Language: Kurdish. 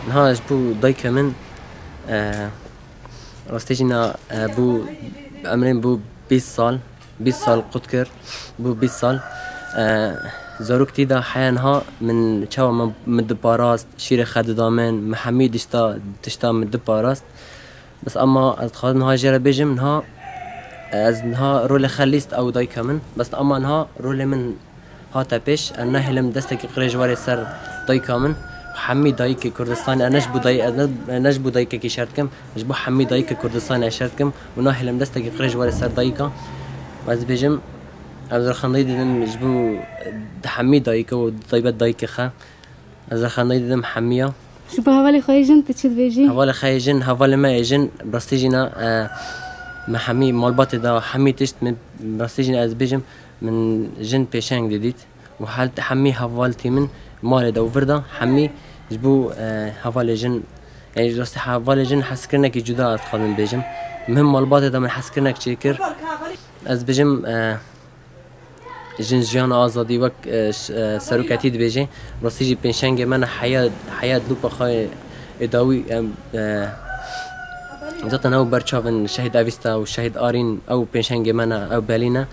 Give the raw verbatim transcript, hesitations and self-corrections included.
Niha ji bo dayika min, e, rastî jî na, e, bû emrên bû bîst sal, bîst sal qut kir, bû bîst sal. E, zaroktî de heya niha min çawa min, min diparast, şîrê xwe dida min, min hemî tişta, tişta min diparast. Bes ama ez dixwazim niha jê re bêjim, niha ez niha rolê xwe lîst ew dayika min. Bes ama niha rolê min hate pêş, ez nahêlim destekî qirêj were ser dayika min. Hemî dayikê Kurdistanê, ez ne ji bo dayî-, ez ne, ne ji bo dayikekî şer dikim, ji bo hemî dayikê Kurdistanê ez şer dikim û nahêlim destekî qirêj were ser dayika. Ez dibêjim, ez rexandayî didim ji bo hemî dayika û taybet dayikê xwe. Ez rexandayî didim hemiya. Ji bo hevalê xwe yê jin tu çi dibêjî? Hevalê xwe yê jin, hevalê me yê jin, bi rastî jî na, e, me hemî malbatê de hemî tişt, min bi rastî jî ez dibêjim, min jin pêşeng didît. Û hel-, hemî hevaltî min malê de û vir de hemî ji bo, e, hevalê jin, yani rastî hevalê jin hezkirinekî cuda ez dixwazim bêjim. Min malbatê de min hezkirinek çêkir. Ez dibêjim, e, jin jiyana azadî wek, e, ş-, e, seroketî dibêje. Rastî jî pêşengê me ne heya, heya dilûpa xwe ê dawî, em, e, zaten ew berçavin Şehîd Evîsta û Şehîd Arîn ew pêşengê me ne, ew belî ne.